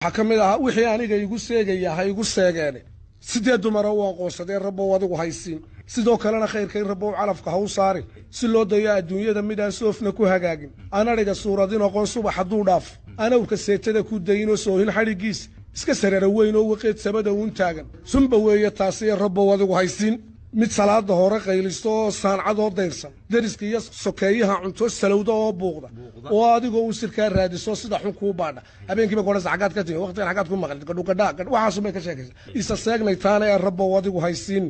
Waxaa ka mid ahaa wixii aniga igu seegaya ha igu seegeene, sidee dumara u aqoonsadeen, Rabbow adigu haysiin. Sidoo kalena khayrka in Rabbow calafka ha u saarin, si loo dayo adduunyada midaan soofna ku hagaagin, aan adhiga suuradin aqoon, subax hadduu dhaafo anawrka seetada ku dayinoo soohin xadhiggiisa iska sarara weyn oo waqeed sabada uun taagan, sunba weeye taasi ee Rabbow adigu haysiin. Mid salaada hore qaylisto oo saancadoo dayrsan, deriska iyo sokeeyaha cunto salowda oo buuqda, oo adigoo uu sirkaa raadiso sida xun kuu baadha, habeenkiiba kodhasa xaggaad ka timi, waqtigan xaggaad ku maqlid, gadhugadhaa waxaasumay ka sheekaysa, isa seegnay taana ee Rabbow adigu haysiin.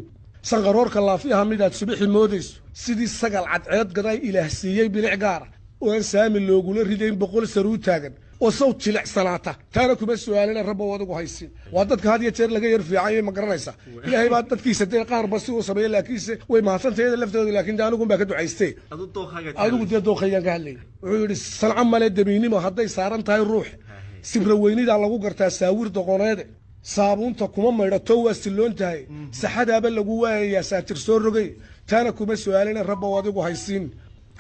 Sanqaroorka laafiyaha midaad subixi moodayso sidii sagal cadceed gaday ilaah siiyey bilic gaara oo aan saami loogula ridayn, 100 saruu taagan oo sawd jilicsanaata, taana kuma su'aalina, Rabbow adigu haysiin. Waa dadka had iyo jeer laga yar fiicanyay, ma garanaysaa? Ilaahay baa dadkiisa dee qaarba si uu sameeye, laakiinse way mahadsantay iyada laftooda, laakiin de anigun baa ka ducaystee, adigu dee dookhaygaan ka hadlayay. Wuxuu yidhi sanco male damiinimo hadday saaran tahay ruux, sibra weynidaa lagu gartaa saawir doqoneede, saabuunta kuma maydhato waa silloon tahay, saxadaaba lagu waayayaa saatir soo rogay, taana kuma su'aalina, Rabbow adigu haysiin.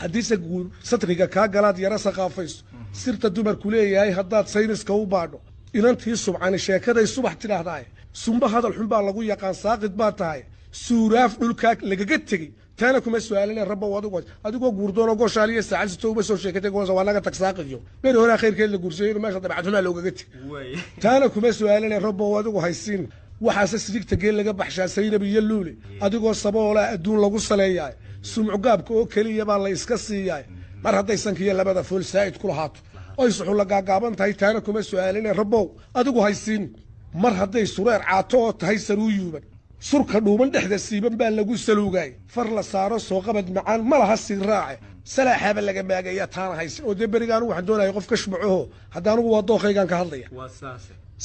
Haddiise guur satriga kaa galaad yara saqaafayso, sirta dumarku leeyahay haddaad sayniska u baadho, inantii subcani sheekaday subax tidhaahdaay, sumba hadal xun baa lagu yaqaan, saaqid baa tahay, suuraaf dhulkaa lagaga tegey, taana kuma su'aalina, Rabbow adigu. Adigoo guurdoonoo goshaaliyo saacad sito uma soo sheekatay, waa naga tag saaqiyo, beri horaa khayrkeed la guursayo inuu meesha dabeecad xumaa loogaga tegey, taana kuma su'aalina, Rabbow adigu haysiin. Waxaase sidigta geel laga baxshaa saynab iyo luule, adigoo saboolaa adduun lagu saleeyaay, sumcugaabka oo keliya baa la iska siiyaay, mar hadday sankiyo labada fool saa'id ku lahaato oy suxulla gaagaaban tahay, taana kuma su'aalina, Rabbow adigu haysiin. Mar hadday sureer caato oo tahay saruu yuuban, surka dhuuban dhexda siiban baa lagu saluugaay, far la saaro soo qabad macaan ma laha sii raace, salaaxaaba laga maagaya, taana haysin. Oo dee beriga anugu waxaan doonaya qof ka shmacoho, hadda anugu waa dookhaygaan ka hadlaya.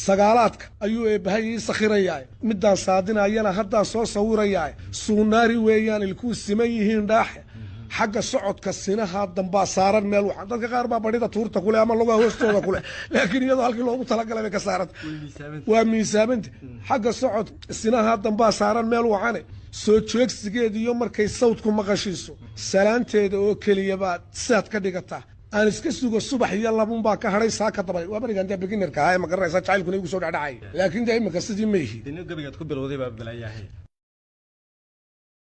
Sagaalaadka ayuu eebbahay ii sakhirayaa, middaan saadinayana haddaan soo sawirayaa, suunaari weeyaan ilkuu siman yihiin dhaaxe, xagga socodka sinaha dambaa saaran meel waxaan dadka qaar baa badhida tuurta kuleh ama lugaha hoostooda kuleh, laakiin iyadoo halkii loogu talagalay bay ka saaranta, waa miisaamanta. Xagga socod sinaha dambaa saaran meel wacane, soo joogsigeeda iyo markay sawdku maqashiiso salaanteeda oo keliya baad sidaad ka dhigataa. Aan iska sugo subax iyo labun baa ka hadhay saaka dabay. Waa berigan dee beginnerka ahaa ee, ma garanaysaa, jacaylkuna igu soo dhacdhacay, laakiin dee iminka sidii ma ihi. Gabigaad ku bilowday baa balaayahay.